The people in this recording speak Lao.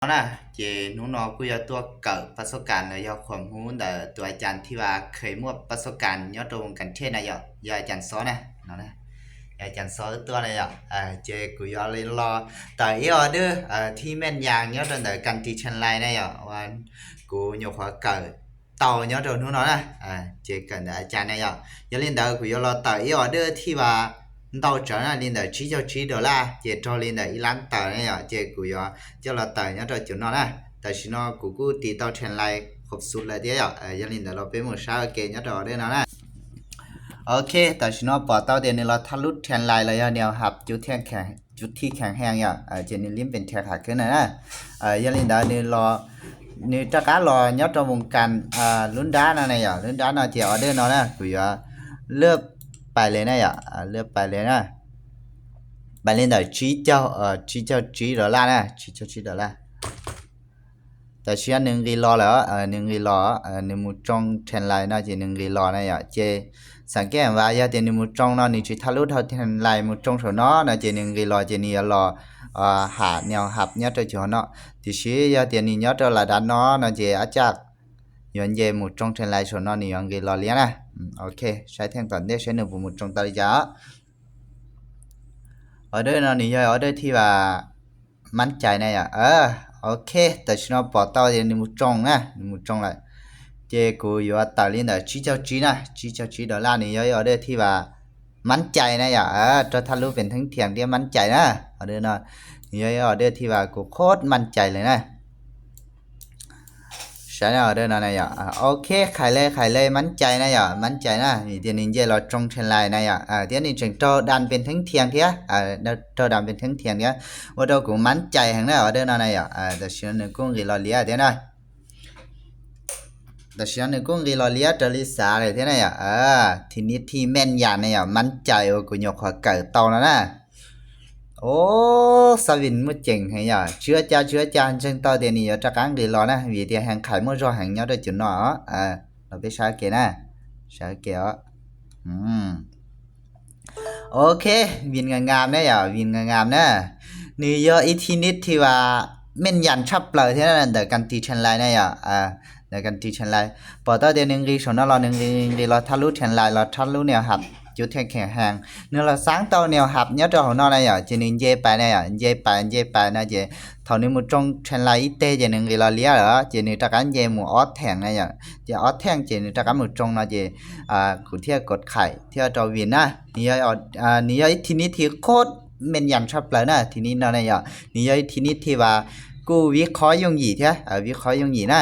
ເນາະນະ ເຈໜູເນາະ ກູຢາຕົວເກີາປະສົບການ ແລະ ຢາກຄວາມຮູ້ເດີ ຕົວອາຈານທີ່ວ່າເຄີຍໝົດປະສົບການ ຍອດຕົວວົງການເທຣດນະ ຢາກ ຢາກອາຈານສອນນະ ເນາະນະ ຢາກອາຈານສອນຕົວນະ ຢາກ ເອີ ເຈກູຢາກເລີຍລໍ ເຕີເອອອເດີ ເອີ ທີ່ແມ່ນຢ່າງ ຍອດຕົວໃດການຕີເທຣນໄລນະ ຢາກວ່າ ກູຍົກຫົວເກີາ ເຕົາຍອດຕົວໜູເນາະນະ ເອີ ເຈເກີາເດີອາຈານນະ ຢາກ ຢາກຫຼິ້ນເດີ ກູຢາກລໍເຕີເອອອເດີທີ່ວ່າ ເຕົາຈອນນະ ຫຼິ້ນເດີຈີເຈົ້າຈີໂດລາ ເຈໂຕຫຼິ້ນເດີອີ່ລ້ານເຕີນະ ຢາກ ເຈກູຢາກ ຢາກລໍເຕີຍອດຕົວຈູເນາະນະ ແຕ່ຊິເນາະ ກູກູຕີເຕົາເທຣນໄລ ຄົບສຸດແລ້ວເດ ຢາກ ເອີ ຢາກຫຼິ້ນເດີລໍເປັນໝູ່ຊາວເກມຍອດຕົວອເດີເນາະນະ ໂອເຄ ແຕ່ຊິເນາະ ປອເຕົາດຽວນີ້ລໍທະລຸເທຣນໄລ ແລ້ວຢາກແນວຮັບຈຸດແຂງ ຈຸດທີ່ແຂງແຮງ ຢາກ ເອີ ເຈນີ້ຫຼິ້ນເປັນແທກຂາຂຶ້ນນະ ເອີ ຢາກຫຼິ້ນເດີນີ້ລໍ ນີ້ຕະກາລໍຍອດຕົວວົງການ ເອີ ລຸນດານະ ນະ ຢາກ ລຸນດານະ ເຈອອເດີເນາະນະ ກູຢາກເລີບໄປເລີຍນະ ຢາກ ເອີ ເລີບໄປເລີຍນະ ໄປຫຼິ້ນເດີຈີເຈົ້າ ເອີ ຈີເຈົ້າຈີໂດລານະ ຈີເຈົ້າຈີໂດລາ ແຕ່ຊິໜຶ່ງຣີລໍແລ້ວ ເອີ ໜຶ່ງຣີລໍ ເອີ ໜຶ່ງໝູ່ຈົງເທຣນໄລເນາະ ເຈໜຶ່ງຣີລໍນະ ຢາກ ເຈ ສັງເກດວ່າ ຢາກແຕ່ໜຶ່ງໝູ່ຈົງເນາະ ນີ້ຊິທະລຸເທົ່າເທຣນໄລໝູ່ຈົງໂສເນາະ ເນາະ ເຈໜຶ່ງຣີລໍ ເຈນີ້ຢາກລໍ ເອີ ຫາແນວຮັບຍອດຕົວຈູເນາະ ຕິຊິ ຢາກແຕ່ນີ້ຍອດຕົວລະດັບເນາະ ເນາະ ເຈອາຈາກ ຍອນເຢໝູ່ຈົງເທຣນໄລໂສເນາະ ນີ້ຍອນເຢລໍລຽນນະ ອືມ ໂອເຄ ໃຊ້ແທ່ງຕອນເດ ໃຊ້ໜຶ່ງໝູ່ຈົງຕາລິຈາ ອອເດີເນາະ ນີ້ຢາກອອເດີທີ່ວ່າ ໝັ້ນໃຈນະ ຢາກ ເອີ ໂອເຄ ແຕ່ຊິເນາະ ປອເຕົາເດ ໜຶ່ງໝູ່ຈົງນະ ໜຶ່ງໝູ່ຈົງລະ ເຈກູຢູ່ວ່າເຕົາລີນເດີ ຈີເຈົ້າຈີນະ ຈີເຈົ້າຈີໂດລາ ນີ້ຢາກອອເດີທີ່ວ່າ ໝັ້ນໃຈນະ ຢາກ ເອີ ໂຕທະລຸເປັນເທິງທຽງທີ່ໝັ້ນໃຈນະ ອອເດີເນາະ ນີ້ຢາກອອເດີທີ່ວ່າ ກູໂຄດໝັ້ນໃຈເລີຍນະ ໃຊ້ແນວເດີນະນາຍະ ໂອເຄ ຂາຍເລີຍ ຂາຍເລີຍ ໝັ້ນໃຈນາຍະ ໝັ້ນໃຈນະ ນີ້ດຽວນີ້ເຢລໍຈົງເທຣນໄລນາຍະ ດຽວນີ້ຈຶ່ງໂຕດັນເປັນເທິງທຽງເທຍ ໂຕດັນເປັນເທິງທຽງເທຍ ວ່າໂຕກູໝັ້ນໃຈແຮງນະ ອອເດີນະນາຍະ ແຕ່ຊິນະໜຶ່ງກຸ້ງກີລໍເລຍເທຍນະ ແຕ່ຊິນະໜຶ່ງກຸ້ງກີລໍເລຍ ເຕີລິສາເລີຍເທຍນາຍະ ທີນິດທີ່ແມ່ນຢານນາຍະ ໝັ້ນໃຈວ່າກູຍົກຫົວເກີາເຕົາແລ້ວນະ ໂອ້ ສະວິນມື້ເຈັງໃຫ້ຍາ ເຊື້ອຈາ ເຊື້ອຈາ ເຊິ່ງເຕົ້າເດນີຢູ່ຕະກາງດີລໍນະ ວີເດແຮງໄຂມໍຊໍແຮງຍອດດ້ວຍຈຸນນໍ ເອີ ລາວໄປຊາເກນະ ຊາເກອ ອືມ ໂອເຄ ວິນງາມໆນະ ຢາ ວິນງາມໆນະ ນີ້ເຍອະອີກທີນິດທີ່ວ່າແມ່ນຢານຊັບເປີເທົ່ານັ້ນ ເດີກັນຕີເທນໄລນະ ຢາ ເດີກັນຕີເທນໄລ ພໍເຕົ້າເດໜຶ່ງລີສອງນະ ລໍໜຶ່ງລີ ໜຶ່ງລີ ລໍທະລຸເທນໄລ ລໍທະລຸແນວຮັບ ຈຸດແຂງແຮງ ໜຶ່ງລະສ້າງເຕົ້າແນວຮັບຍອດເຈົ້າເຮົາເນາະນະ ເຈໜຶ່ງເຢໄປນະ ເຢໄປ ເຢໄປນະ ເຈເທົ່າໜຶ່ງໝູ່ຈົງເທນໄລອີເຕ ເຈໜຶ່ງລີລໍເລຍເດ ເຈໜຶ່ງຕະກັນເຢໝູ່ອອດແທງນະ ເຈອອດແທງ ເຈໜຶ່ງຕະກັນໝູ່ຈົງເນາະ ເຈ ອ່າ ກູທຽບກົດໄຂທຽບເຈົ້າວິນນະ ນີ້ເຢ ອ່າ ນີ້ເຢ ທີນິດທີ່ໂຄດແມ່ນຢານຊັບເປີນະ ທີນິດເນາະນະ ນີ້ເຢ ທີນິດທີ່ວ່າກູວິເຄາະຍົງຢີເທ ວິເຄາະຍົງຢີນະ